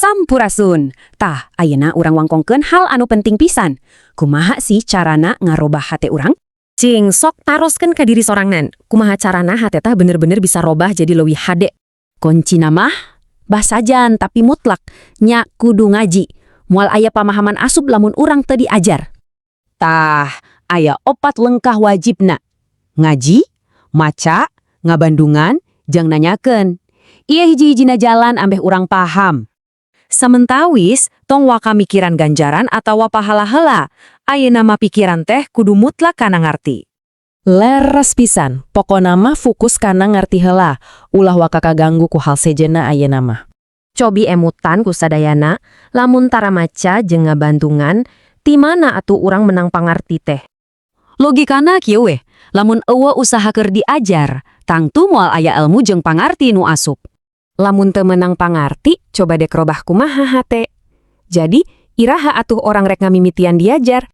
Sampurasun. Tah, ayeuna urang wangkongkeun hal anu penting pisan. Kumaha sih carana ngarobah hate urang? Cing, sok taroskeun ka diri sorangan. Kumaha carana hate tah bener-bener bisa robah jadi leuwih hade? Kuncina mah basajan tapi mutlak nya kudu ngaji. Moal aya pamahaman asup lamun urang teu diajar. Tah, aya opat lengkah wajibna. Ngaji, maca, ngabandungan, jeung nanyakeun. Ieu hiji-hijina jalan ambeh urang paham. Samentawis, tong waka mikiran ganjaran atawa pahala heula. Ayeuna mah pikiran teh kudu mutlak kana ngarti. Leres pisan, pokona mah fokus kana ngarti heula, ulah waka kaganggu ku hal sejenna ayeuna mah. Cobi emutan ku sadayana, lamun tara maca jeung ngabandungan, ti mana atuh urang menang pangarti teh? Logikana kieu weh, lamun euweuh usaha keur diajar, tangtu moal aya ilmu jeung pangarti nu asup. Lamun teu menang pangarti, coba dek robah kumaha hate? Jadi, iraha atuh urang rek ngamimitian diajar?